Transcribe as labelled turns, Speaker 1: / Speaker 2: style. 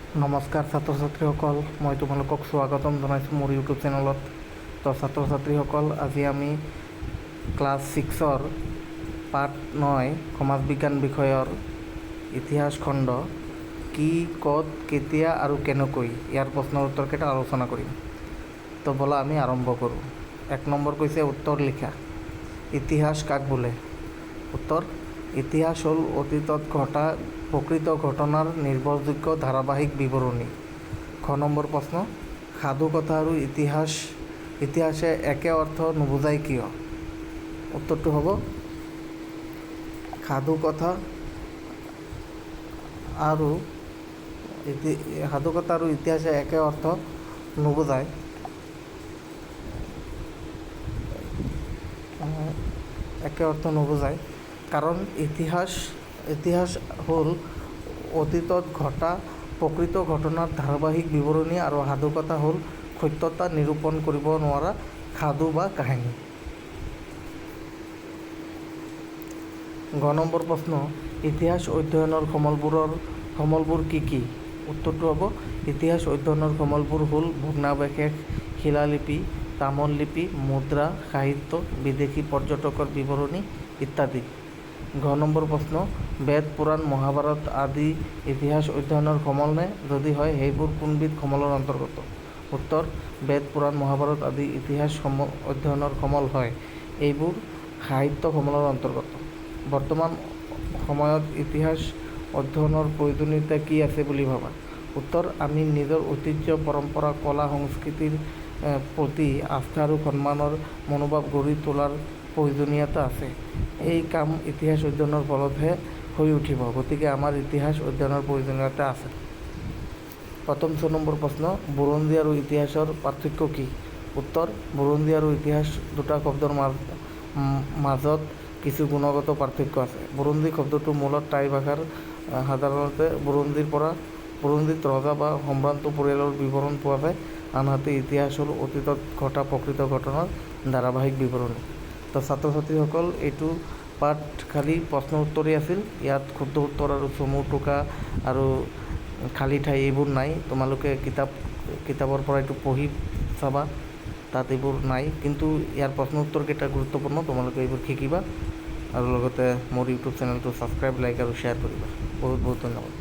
Speaker 1: নমস্কাৰ ছাত্ৰ ছাত্ৰীসকল, মই তোমালোকক স্বাগতম জনাইছোঁ মোৰ ইউটিউব চেনেলত। তো ছাত্ৰ ছাত্ৰীসকল, আজি আমি ক্লাছ ছিক্সৰ পাঠ 9, সমাজ বিজ্ঞান বিষয়ৰ ইতিহাস খণ্ড কি, ক'ত, কেতিয়া আৰু কেনেকৈ, ইয়াৰ প্ৰশ্নৰ উত্তৰকেইটা আলোচনা কৰিম। তো ব'লা, আমি আৰম্ভ কৰোঁ। 1 নম্বৰ কৈছে, উত্তৰ লিখা। ইতিহাস কাক বোলে? উত্তৰ, ইতিহাস হ'ল অতীতত ঘটা প্ৰকৃত ঘটনাৰ নিৰ্ভৰযোগ্য ধাৰাবাহিক বিৱৰণী। খ নম্বৰ প্ৰশ্ন, সাধুকথা আৰু ইতিহাসে একে অৰ্থ নুবুজায় কিয়? উত্তৰটো হ'ব, সাধুকথা আৰু ইতিহাসে একে অৰ্থ নুবুজায়, একে অৰ্থ নুবুজায় কাৰণ ইতিহাস হ'ল অতীতত ঘটা প্ৰকৃত ঘটনাৰ ধাৰাবাহিক বিৱৰণী আৰু সাধুকথা হ'ল সত্যতা নিৰূপণ কৰিব নোৱাৰা সাধু বা কাহিনী। গ নম্বৰ প্ৰশ্ন, ইতিহাস অধ্যয়নৰ সমলবোৰ কি কি? উত্তৰটো হ'ব, ইতিহাস অধ্যয়নৰ সমলবোৰ হ'ল ভগ্নাৱশেষ, শিলালিপি, তাম্ৰলিপি, মুদ্ৰা, সাহিত্য, বিদেশী পৰ্যটকৰ বিৱৰণী ইত্যাদি। ঘ নম্বৰ প্ৰশ্ন, বেদ, পুৰাণ, মহাভাৰত আদি ইতিহাস অধ্যয়নৰ সমল নে? যদি হয়, সেইবোৰ কোনবিধ সমলৰ অন্তৰ্গত? উত্তৰ, বেদ, পুৰাণ, মহাভাৰত আদি ইতিহাস অধ্যয়নৰ সমল হয়। এইবোৰ সাহিত্য সমলৰ অন্তৰ্গত। বৰ্তমান সময়ত ইতিহাস অধ্যয়নৰ প্ৰয়োজনীয়তা কি আছে বুলি ভাবা? উত্তৰ, আমি নিজৰ ঐতিহ্য, পৰম্পৰা, কলা, সংস্কৃতিৰ প্ৰতি আস্থা আৰু সন্মানৰ মনোভাৱ গঢ়ি তোলাৰ প্ৰয়োজনীয়তা আছে। এই কাম ইতিহাস অধ্যয়নৰ ফলতহে হৈ উঠিব। গতিকে আমাৰ ইতিহাস অধ্যয়নৰ প্ৰয়োজনীয়তা আছে। প্ৰথম 6 নম্বৰ প্ৰশ্ন, বুৰঞ্জী আৰু ইতিহাসৰ পাৰ্থক্য কি? উত্তৰ, বুৰঞ্জী আৰু ইতিহাস দুটা শব্দৰ মাজত কিছু গুণগত পাৰ্থক্য আছে। বুৰঞ্জী শব্দটো মূলত টাই ভাষাৰ। সাধাৰণতে বুৰঞ্জীত ৰজা বা সম্ভ্ৰান্ত পৰিয়ালৰ বিৱৰণ পোৱা যায়। আনহাতে ইতিহাস হ'ল অতীতত ঘটা প্ৰকৃত ঘটনাৰ ধাৰাবাহিক বিৱৰণী। তো ছাত্ৰ ছাত্ৰীসকল, এইটো পাঠ খালী প্ৰশ্ন উত্তৰেই আছিল। ইয়াত শুদ্ধ উত্তৰ আৰু চমু টোকা আৰু খালী ঠাই এইবোৰ নাই। তোমালোকে কিতাপৰ পৰা এইটো পঢ়ি চাবা, তাত এইবোৰ নাই। কিন্তু ইয়াৰ প্ৰশ্ন উত্তৰকেইটা গুৰুত্বপূৰ্ণ। তোমালোকে এইবোৰ শিকিবা আৰু লগতে মোৰ ইউটিউব চেনেলটো ছাবস্ক্ৰাইব, লাইক আৰু শ্বেয়াৰ কৰিবা। বহুত বহুত ধন্যবাদ।